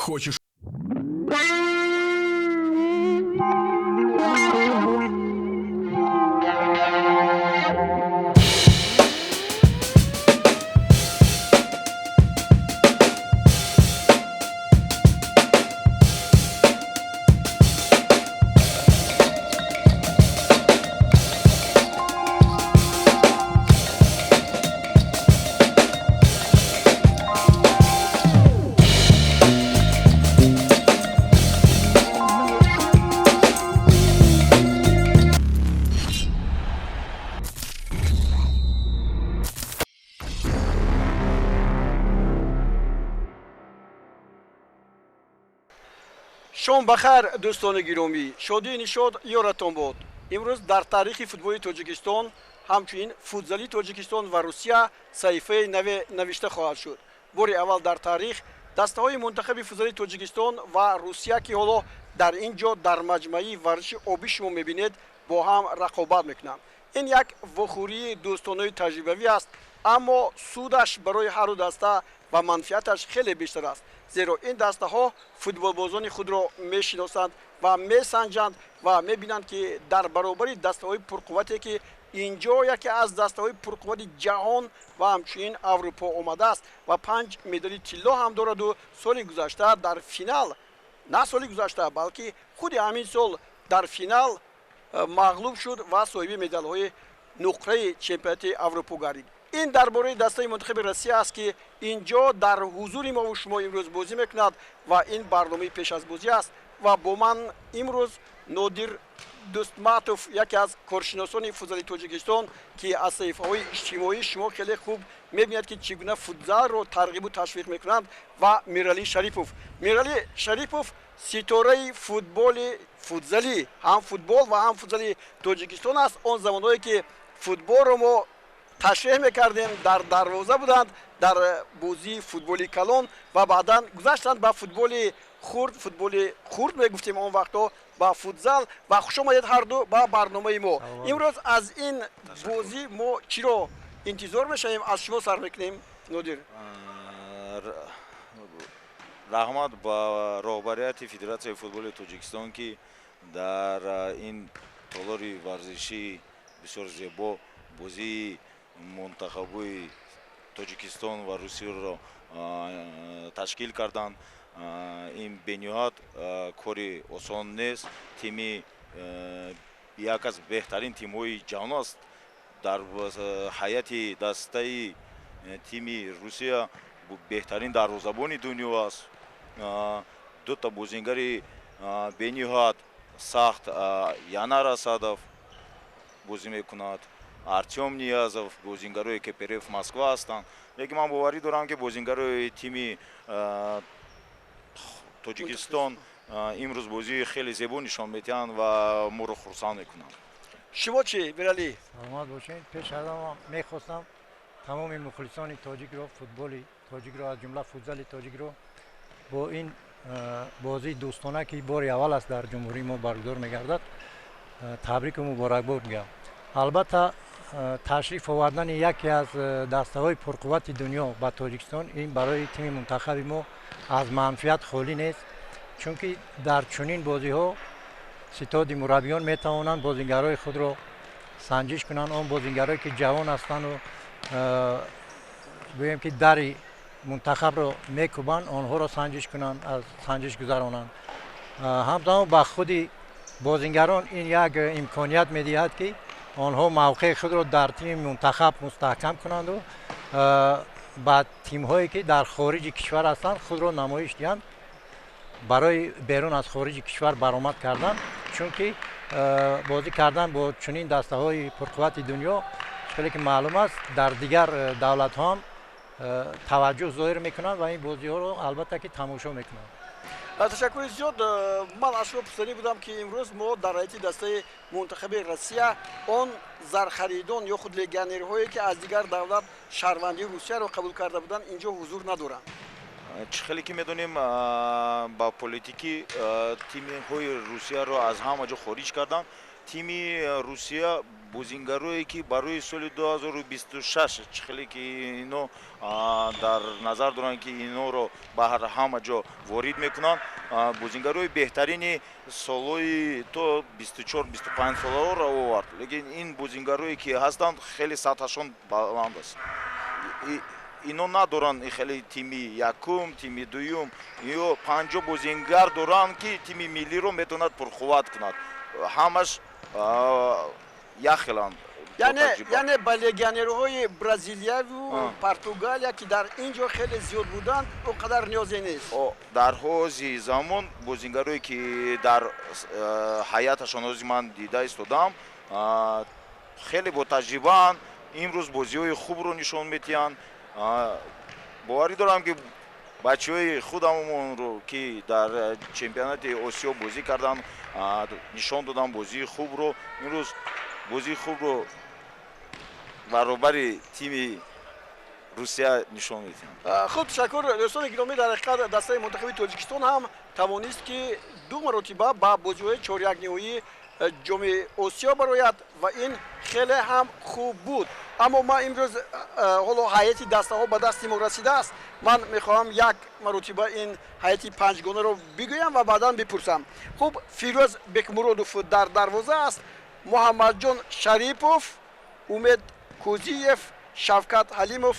Хочешь Шом бахайр, дӯстони гиромӣ, шодии нишод ёратон бод. Имрӯз дар таърихи футболи Тоҷикистон, ҳамчунин футзали Тоҷикистон ва Русия саҳифаи наве навишта хоҳад шуд. Бори аввал дар таърих дастаҳои мунтахаби футзали Тоҷикистон ва Русия, ки ҳоло дар ин ҷо дар маҷмӯаи варзиши обӣ шумо мебинед, бо ҳам рақобат мекунанд. Ин як вохӯрии дӯстонаи таҷрибавӣ аст, аммо судаш барои ҳарду даста ва манфиаташ хеле бештар аст, зеро ин дастаҳо футболбозони худро мешиносанд ва месанҷанд ва мебинанд, ки дар баробари дастаҳои пурқуввате, ки ин ҷо яке аз дастаҳои пурқуввати ҷаҳон ва ҳамчунин Аврупо омадааст ва 5 медали тилло ҳам дораду соли гузашта дар финал, на соли гузашта, балки худи ҳамин сол дар финал мағлуб шуд ва соҳиби медалҳои нуқраи чемпионати Аврупо гардид. Ин дар бораи дастаи мунтахаби Россия аст, ки ин ҷо дар ҳузури мову шумо имрӯз бозӣ мекунад ва ин барномаи пеш аз бозӣ аст. Ва бо ман имрӯз Нодир Дӯстматов, яке аз коршиносони футзали Тоҷикистон, ки аз саҳифаҳои иҷтимоӣ шумо хеле хуб мебинед, ки чӣ гуна футзалро тарғибу ташвиқ мекунанд, ва Миралӣ Шарипов. Миралӣ Шарипов ситораи футболи футзалӣ, ҳам футбол ва ҳам футзали Тоҷикистон аст. Он замонҳое ки футболро мо ташреҳ мекардем, дар дарвоза буданд дар бозии футболи калон ва баъдан гузаштанд ба футболи хурд, футболи хурд мегуфтем он вақтҳо, ба футзал. Ва хуш омадед ҳарду ба барномаи мо. Имрӯз аз ин бозӣ мо чиро интизор мешавем? Аз шумо сар мекунем, Нодир. Раҳмат ба роҳбарияти Федератсияи футболи Тоҷикистон, ки дар ин толори варзишии бисёр зебо бозии мунтахабҳои Тоҷикистон ва Русияро ташкил карданд. Ин бениҳоят кори осон нест. Тими як аз беҳтарин тимҳои ҷаҳон аст. Дар ҳайати дастаи тими Русия беҳтарин дарвозабони дунё аст, дута бозингари бениҳоят сахт, Янар Асадов бозӣ мекунад, Артем Ниязов, бозингарои КПРФ Москва ҳастанд. Лекин ман боварӣ дорам, ки бозингарои тими Тоҷикистон имрӯз бозии хеле зебо нишон медиҳанд ва моро хурсанд мекунанд. Шумо чӣ, Миралӣ? Саломат бошед. Пеш аз ҳама мехостам тамоми мухлисони тоҷикро, футболи тоҷикро, аз ҷумла футзали тоҷикро бо ин бозии дӯстона, ки бори аввал аст дар ҷумҳурии мо баргузор мегардад, табрику муборакбод мегӯям. Албатта, ташриф овардани яке аз дастаҳои пурқуввати дунё ба Тоҷикистон ин барои тими мунтахаби мо аз манфиат холӣ нест, чунки дар чунин бозиҳо ситоди мураббиён метавонанд бозингарҳои худро санҷиш кунанд. Он бозингарҳое, ки ҷавон ҳастанду гӯем, ки дари мунтахабро мекӯбанд, онҳоро санҷиш кунанд, аз санҷиш гузаронанд. Ҳамзамон ба худи бозингарон ин як имконият медиҳад, ки онҳо мавқеи худро дар тими мунтахаб мустаҳкам кунанду ба тимҳое, ки дар хориҷи кишвар ҳастанд, худро намоиш диҳанд, барои берун аз хориҷи кишвар баромад кардан, чунки бозӣ кардан бо чунин дастаҳои пурқуввати дунё, хеле ки маълум аст, дар дигар давлатҳо ҳам таваҷҷӯҳ зоҳир мекунанд ва ин бозиҳоро албатта ки тамошо мекунанд. Ташаккури зиёд. Ман аз шумо пурсанӣ будам, ки имрӯз мо дар ҳайати дастаи мунтахаби Россия он зархаридон ё худ легионерҳое, ки аз дигар давлат шаҳрвандии Русияро қабул карда буданд, ин ҷо ҳузур надоранд. Чӣ хеле ки медонем, ба политикӣ тимҳои Русияро аз ҳама ҷо хориҷ карданд. Тими Русия бозингарое, ки барои соли 2026 чӣ хеле ки ино дар назар доранд, ки иноро ба ҳама ҷо ворид мекунанд, бозингарои беҳтарини солҳои то 24-25 солаҳоро овард, лекин ин бозингарое, ки ҳастанд, хеле сатҳашон баланд аст. Ино надоранд хеле тими якум, тими дуюм, ё 50 бозингар доранд, ки тими миллиро метавонад пурқувват кунад. Ҳамаш як хеланд. Яъне ба легионерҳои Бразилияву Португалия, ки дар ин ҷо хеле зиёд буданд, он қадар ниёзе нест. Дар ҳози замон бозингарое, ки дар ҳайаташон ҳози ман дида истодам, хеле ботаҷрибаанд. Имрӯз бозиҳои хубро нишон медиҳанд. Боварӣ дорам, ки бачаҳои худамонро, ки дар чемпионати Осиё бозӣ карданд, нишон доданд бозии хубро, имрӯз бозии хубро баробари тими Русия нишон медиҳанд. Хуб, ташаккур, дӯстони гиромӣ. Дар ҳақиқат, дастаи мунтахаби Тоҷикистон ҳам тавонист, ки ду маротиба ба бозиҳои чорякниҳоӣ Ҷоми Осиё барояд ва ин хеле ҳам хуб буд. Аммо ман имрӯз, ҳоло ҳайати дастаҳо ба дасти мо расидааст, ман мехоҳам як маротиба ин ҳайати панҷгонаро бигӯям ва баъдан бипурсам. Хуб, Фирӯз Бекмуродов дар дарвоза аст, Муҳаммадҷон Шарипов, Умед Кӯзиев, Шавкат Ҳалимов,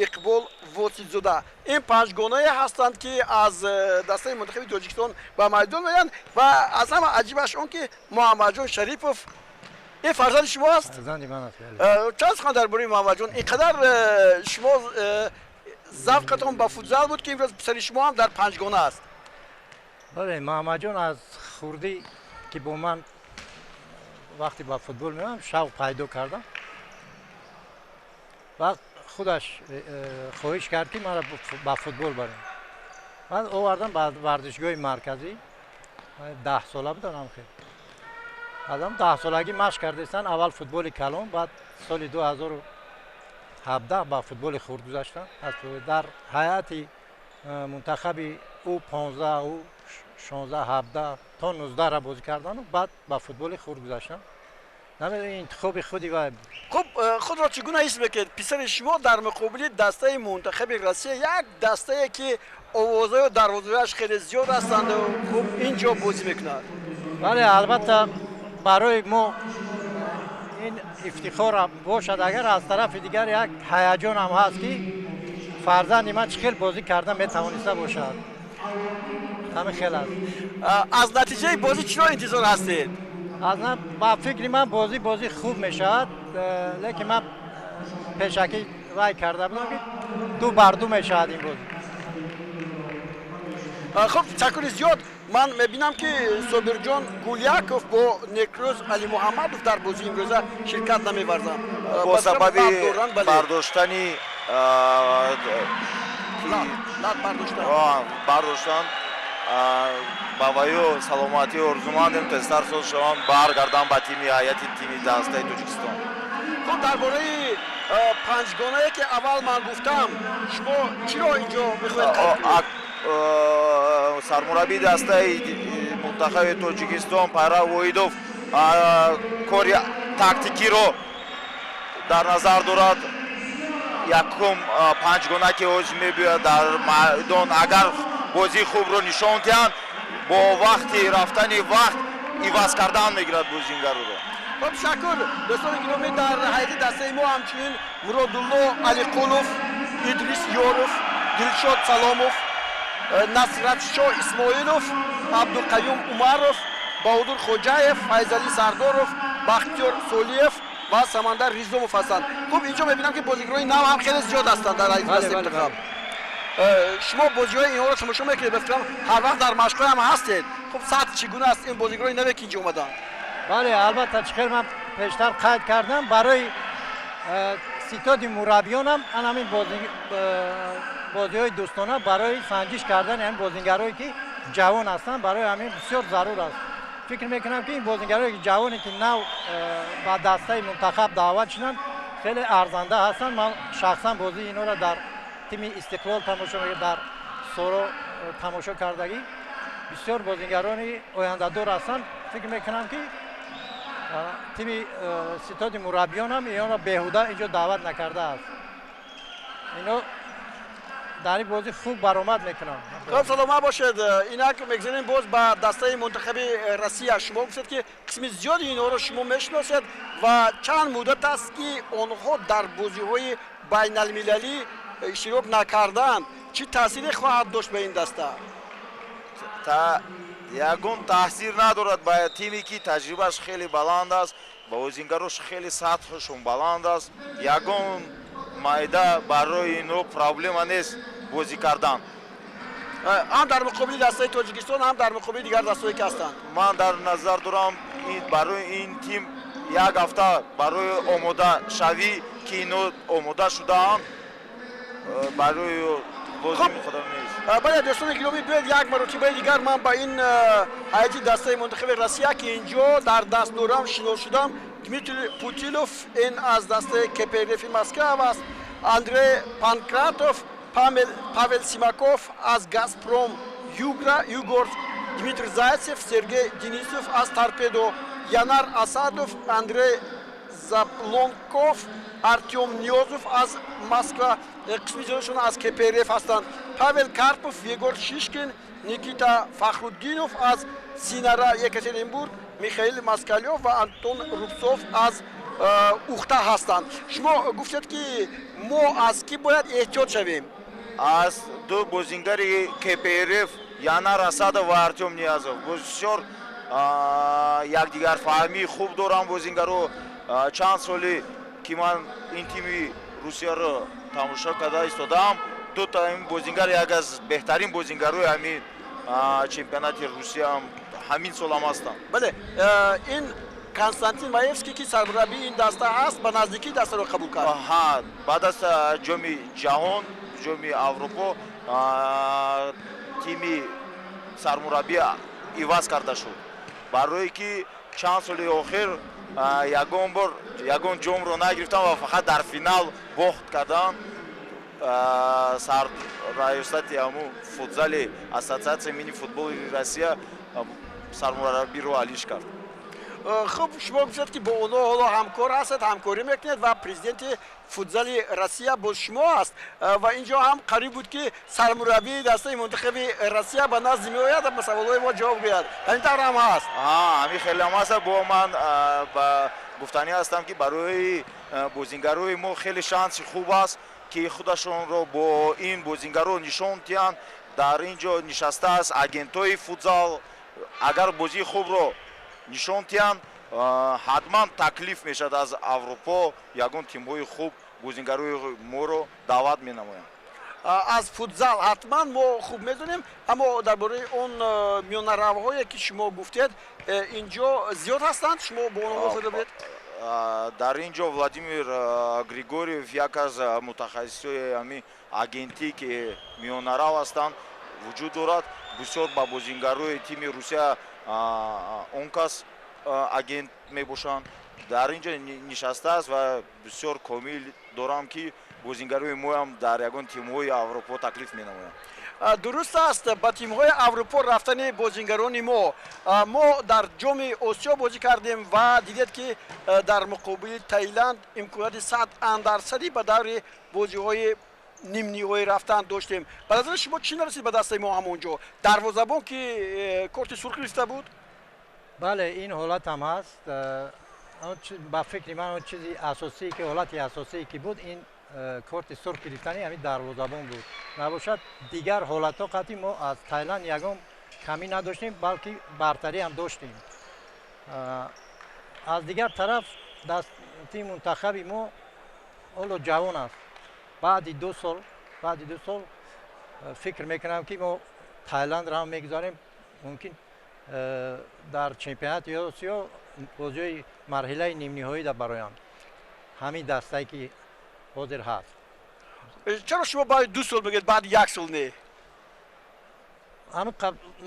Иқбол Воситзода. Ин панҷгонае ҳастанд, ки аз дастаи мунтахаби Тоҷикистон ба майдон меоянд. Ва аз ҳама аҷибаш он, ки Муҳаммадҷон Шарипов ин фарзанди шумо аст. Чанд сухан дар бораи Муҳаммадҷон. Ин қадар шумо завқатон ба футзал буд, ки имрӯз писари шумо ҳам дар панҷгона аст. Бале, Муҳаммадҷон аз хурдӣ, ки бо ман вақте ба футбол меоям, шавқ пайдо кардам. Вақт худаш хоҳиш кард, ки маро ба футбол барем. Ман овардам ба варзишгоҳи марказӣ. 10 сола будам хел. Азам 10 солагӣ машқ кардастан, аввал футболи калон, баъд соли 2017 ба футболи хурд гузаштам. Дар ҳайати мунтахаби ӯ 15, ӯ 16, 17 то 19-ра бозӣ кардану баъд ба футболи хурд гузаштам. Интихоби худи вай буд. Хуб, худро чӣ гуна ҳис мекунед? Писари шумо дар муқобили дастаи мунтахаби Россия, як дастае, ки овозаю дарвозааш хеле зиёд ҳастанд, хуб ин ҷо бозӣ мекунад. Бале, албатта, барои мо ин ифтихор бошад, агар аз тарафи дигар як ҳаяҷон ҳам ҳаст, ки фарзанди ман чӣ хел бозӣ карда метавониста бошад. Ҳамин хел аст. Аз натиҷаи бозӣ чиро интизор ҳастед? Ба фикри ман, бозӣ хуб мешавад, лекин ман пешакӣ вай карда будам, ки 2 бар 2 мешавад ин бозӣ. Хуб, ташаккури зиёд. Ман мебинам, ки Собирҷон Гуляков бо Некрӯз Алимуҳаммадов дар бозии имрӯза ширкат намеварзанд. Бо сабаби бардоштани лат бардоштан. Ба ваю саломатӣ орзумандем, тезтар соз шаванд, баргарданд ба тими ҳайати тими дастаи Тоҷикистон. Хуб, дар бораи панҷгонае, ки аввал ман гуфтам, шумо чиро инҷо мехоҳед қайд кунед? Сармураббии дастаи мунтахаби Тоҷикистон Пайрав Воҳидов кори тактикиро дар назар дорад. Якум панҷгона, ки ҳозир мебиёяд дар майдон, агар бозии хубро нишон диҳанд, бо вақти рафтани вақт иваз кардан мегирад бозингароро. Хуб, ташаккур, дӯстони гиромӣ. Дар ҳайати дастаи мо ҳамчунин Муродулло Алиқулов, Идрис Ёров, Дилшод Саломов, Насратшо Исмоилов, Абдуқаюм Умаров, Баҳодур Хоҷаев, Файзалӣ Сардоров, Бахтиёр Солиев ва Самандар Ризомов ҳастанд. Хуб, инҷо мебинам, ки бозигарони нав ҳам хеле зиёд ҳастанд дар ҳайати дастаи мунтахаб. Шумо бозиҳои инҳоро тамошо мекунед, ба фикрам, ҳар вақт дар машқҳои ҳам ҳастед. Хуб, сатҳ чӣ гуна аст ин бозигарони наве, ки инҷо омаданд? Бале, албатта, чӣ хел ман пештар қайд кардам, барои ситоди мураббиёнам ан ҳамин бозиҳои дӯстона барои санҷиш кардани ҳамин бозингарое, ки ҷавон ҳастанд, барои ҳамин бисёр зарур аст. Фикр мекунам, ки ин бозингарое ҷавоне, ки нав ба дастаи мунтахаб даъват шуданд, хеле арзанда ҳастанд. Ман шахсан бозии инҳоро дар тими Истиқлол тамошо, дар Соро тамошо кардагӣ. Бисёр бозингарони ояндадор ҳастанд. Фикр мекунам, ки Тими ситоди мураббиён ҳам инҳоро беҳуда инҷо даъват накардааст. Ино дар ин бозӣ хуб баромад мекунанд. Хуб, саломат бошед. Инак мегзарем боз ба дастаи мунтахаби Россия. Шумо гуфтед, ки қисми зиёди инҳоро шумо мешиносед ва чанд муддат аст, ки онҳо дар бозиҳои байналмилалӣ иштирок накардаанд. Чӣ таъсире хоҳад дошт ба ин даста? Ягон таъсир надорад ба тиме, ки таҷрибааш хеле баланд аст, ба бозингарош хеле сатҳшон баланд аст. Ягон майда барои инҳо проблема нест бозӣ кардан. Ҳам дар муқобили дастаи Тоҷикистон, ҳам дар муқобили дигар дастаҳое, ки ҳастанд. Ман дар назар дорам, барои ин тим як ҳафта барои омодашавӣ, ки ино омода шудаанд, барои лозими худам нест. Бале, дӯстони гиромӣ, биёед, як маротибаи дигар ман ба ин ҳайати дастаи мунтахаби Россия, ки инҷо дар даст дорам, шинос шудам. Дмитрий Путилов, ин аз дастаи КПРФи Москав аст, Андрей Панкратов, Павел Симаков аз Газпром Югра Югорск, Дмитрий Зайцев, Сергей Денисов аз Торпедо, Янар Асадов, Андрей Заплонков, Артем Ниёзов аз Москва, қисми зиёдашон аз КПРФ ҳастанд, Павел Карпов, Егор Шишкин, Никита Фахруддинов аз Синара Екатеринбург, Михаил Москалев ва Антон Рубцов аз Ухта ҳастанд. Шумо гуфтед, ки мо аз кӣ бояд эҳтиёт шавем? Аз ду бозингари КПРФ, Янар Асадов ва Артем Ниязов. Бисёр якдигарфаҳмии хуб дорам бозингаро. Чанд соли ки ман ин тими Русияро тамошо карда истодаам, дута ин бозингар як аз беҳтарин бозингарои ҳамин чемпионати Русия ҳамин солам ҳастанд. Бале, ин Константин Маевский, ки сармураббии ин даста ҳаст, ба наздикӣ дастаро қабул кард. Ҳа, баъд аз Ҷоми ҷаҳон, Ҷоми Аврупо, тими сармураббӣ иваз карда шуд, барое ки чанд соли охир ягон бор ягон ҷомро нагирифтам ва фақат дар финал бохт кардам. Раёсати ҳамун футзали Ассотсиатсияи мини футболи Россия сармураббиро алиш кард. Хуб, шумо гуфтед, ки бо онҳо ҳоло ҳамкор ҳастед, ҳамкорӣ мекунед ва президенти футзали Россия боз шумо аст. Ва инҷо ҳам қариб буд, ки сармураббии дастаи мунтахаби Россия ба назди меояд, ба саволҳои мо ҷавоб гӯяд. Ҳамин тавр ҳам ҳаст? Ҳамин хеле ҳам ҳаст. Бо ман ба гуфтанӣ ҳастам, ки барои бозингарои мо хеле шанси хуб аст, ки худашонро бо ин бозингаро нишон диҳанд. Дар ин ҷо нишастааст агентҳои футзал. Агар бозии хубро нишон диҳанд, ҳатман таклиф мешавад аз Аврупо, ягон тимҳои хуб бозингарои моро даъват менамоянд. Аз футзал ҳатман мо хуб медонем, аммо дар бораи он миёнаравҳое, ки шумо гуфтед, инҷо зиёд ҳастанд. Шумо бо онҳо худа будед? Дар ин ҷо Владимир Григорьев, як аз мутахассисои ҳамин агентӣ, ки миёнарав ҳастанд, вуҷуд дорад. Бисёр ба бозингарои тими Русия он кас агент мебошанд. Дар ин ҷо нишастааст ва бисёр комил дорам, ки бозингарои моам дар ягон тимҳои Аврупо таклиф менамоянд. Дуруст аст, ба тимҳои Аврупо рафтани бозингарони мо. Мо дар Ҷоми Осиё бозӣ кардем ва дидед, ки дар муқобили Таиланд имконияти 100 андар сади ба даври бозиҳои нимниҳоӣ рафтан доштем. Ба назари шумо, чӣ нарасид ба дастаи мо ҳамон ҷо? Дарвозабон, ки корти сурх гирифта буд? Бале, ин ҳолат ҳам ҳаст. Ба фикри ман, он чизи асосие ки, ҳолати асосие ки буд, ин корти сурх гирифтани ҳамин дарвозабон буд. Набошад, дигар ҳолатҳо қатъи мо аз Тайланд ягон камӣ надоштем, балки бартарӣ ҳам доштем. Аз дигар тараф, дасти мунтахаби мо ҳоло ҷавон аст. Баъди 2 сол фикр мекунам, ки мо Тайландро ҳам мегузарем, мумкин дар чемпионати Осиё бозиҳои марҳилаи нимниҳоида бароянд, ҳамин дастае, ки ҳозир ҳаст. Чаро шумо баъди 2 сол мегӯед, баъди як сол не?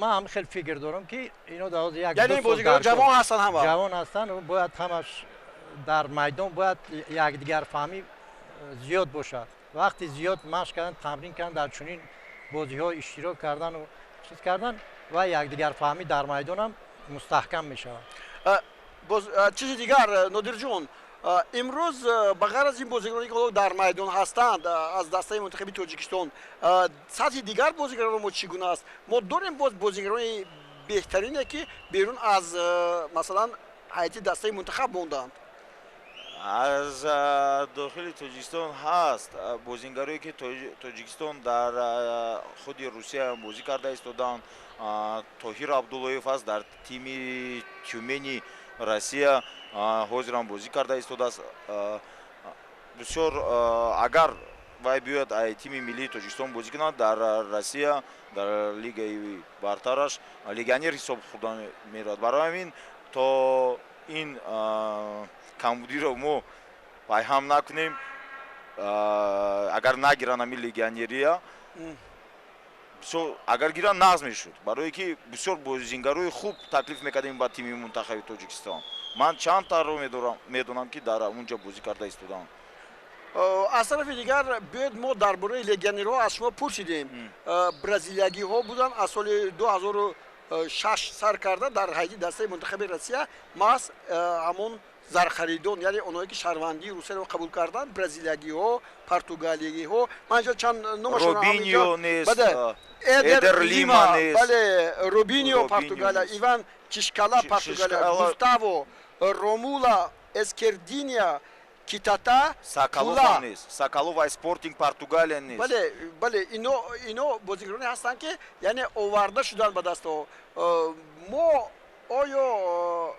Ман ҳам хеле фикр дорам, ки ино дар ҳозир як Яъне бозигарон ҷавон ҳастанд ҳама? Ҷавон ҳастанд, бояд ҳамаш дар майдон бояд якдигарфаҳмӣ зиёд бошад. Вақти зиёд машқ кардан, тамрин кардан, дар чунин бозиҳо иштирок кардану чиз кардан ва якдигарфаҳмӣ дар майдонам мустаҳкам мешавад. Боз чизи дигар, Нодирҷон, имрӯз ба ғайр аз ин бозигароне, ки ҳоло дар майдон ҳастанд аз дастаи мунтахаби Тоҷикистон, сатҳи дигар бозигаронро мо чӣ гуна аст? Мо дорем боз бозигарони беҳтарине, ки берун аз, масалан, ҳайати дастаи мунтахаб монданд? Аз дохили Тоҷикистон ҳаст бозингарое, ки Тоҷикистон дар худи Русия бозӣ карда истоданд. Тоҳир Абдуллоев аст, дар тими Тюмени Россия ҳозирам бозӣ карда истодааст. Бисёр агар вай биёяд, ай тими миллии Тоҷикистон бозӣ кунад, дар Россия дар лигаи бартараш легионер ҳисоб хӯрда меравад. Барои ҳамин то ин камбудиро мо пайҳам накунем, агар нагиранд ҳамин легионерия, бисёр агар гиранд, нағз мешуд, барое ки бисёр бозингарои хуб таклиф мекардем ба тими мунтахаби Тоҷикистон. Ман чанд тарро медонам, ки дар унҷа бозӣ карда истоданд. Аз тарафи дигар, биёед, мо дар бораи легионерҳо аз шумо пурсидем. Бразилиягиҳо буданд аз соли 2006 сар карда дар ҳайати дастаи мунтахаби Россия, маҳз ҳамон зархаридон, яъне онҳое, ки шаҳрвандии Русияро қабул карданд, бразилиягиҳо, португалиягиҳо. Ман инҷо чанд номашон: Эдер Лима, бале, Робинио, Португалия, Иван Чишкала, Португалия, Густаво, Ромула, Эскердиния, Китата. Сакалов нест, Сакалов ай Спортинг Португалия нест. Бале, бале, ино бозигароне ҳастанд, ки яъне оварда шуданд ба дастҳо. Мо оё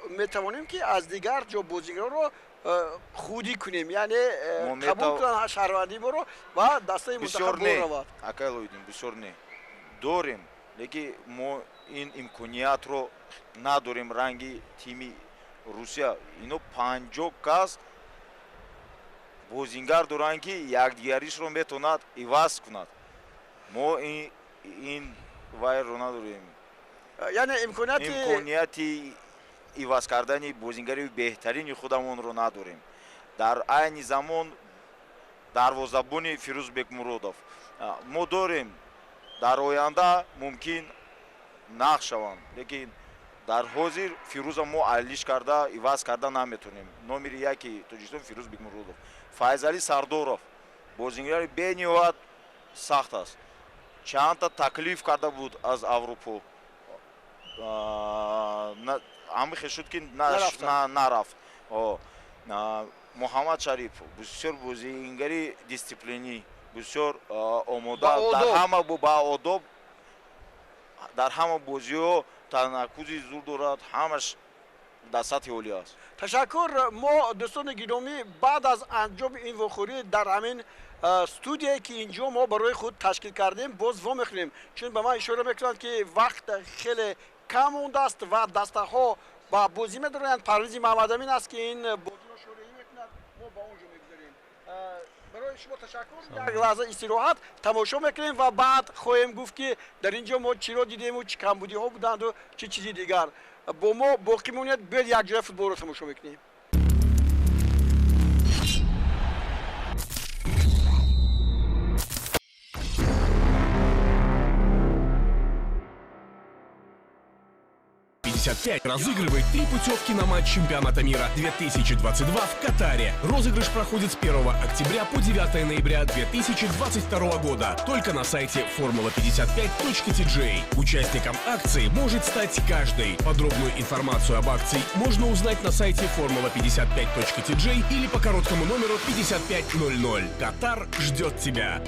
метавонем, ки аз дигар ҷо бозигаронро худӣ кунем, яъне қабул кунанд шаҳрвандии моро ва дастаи мунтахаб равад? Акай Лоидин, бисёр не дорем, лекин мо ин имкониятро надорем ранги тими Русия. Ино 50 кас бозингар доранд, ки якдигаришро метавонад иваз кунад. Мо ин вайро надорем. Яъне имконияти имконияти иваз кардани бозингари беҳтарини худамонро надорем. Дар айни замон дарвозабони Фирӯз Бекмуродов мо дорем, дар оянда мумкин нақш шаванд, лекин дар ҳозир Фирӯза мо алиш карда, иваз карда наметонем. Номери яки Тоҷикистон Фирӯз Бекмуродов. Файзалӣ Сардоров бозингари бениҳоят сахт аст, чандта таклиф карда буд аз Аврупо, ҳамихе шуд, ки нарафт. Муҳаммад Шарипов бисёр бозингари дисциплинӣ, бисёр омода, дар ҳама баодоб, дар ҳама бозиҳо танаккузи зур дорад, ҳамаш дар сатҳи олӣ аст. Ташаккур. Мо, дӯстони гиромӣ, баъд аз анҷоми ин вохӯрӣ дар ҳамин студияе, ки инҷо мо барои худ ташкил кардем, боз вомехӯрем, чун ба ман ишора мекунанд, ки вақт хеле кам мондааст ва дастаҳо ба бозӣ медароянд. Парвизи Маҳаммадамин аст, ки ин бозиро шӯроӣ мекунад. Мо ба он ҷо мегузарем. Барои шумо ташаккур. Як лаҳза истироҳат, тамошо мекунем ва баъд хоҳем гуфт, ки дар ин ҷо мо чиро дидему, чӣ камбудиҳо буданду чӣ чизи дигар. Бо мо боқӣ монед, биёед, якҷоя футболро тамошо мекунем. Разыгрывает три путевки на матч чемпионата мира 2022 в Катаре. Розыгрыш проходит с 1 октября по 9 ноября 2022 года. Только на сайте formula55.tj. Участником акции может стать каждый. Подробную информацию об акции можно узнать на сайте formula55.tj или по короткому номеру 5500. Катар ждет тебя.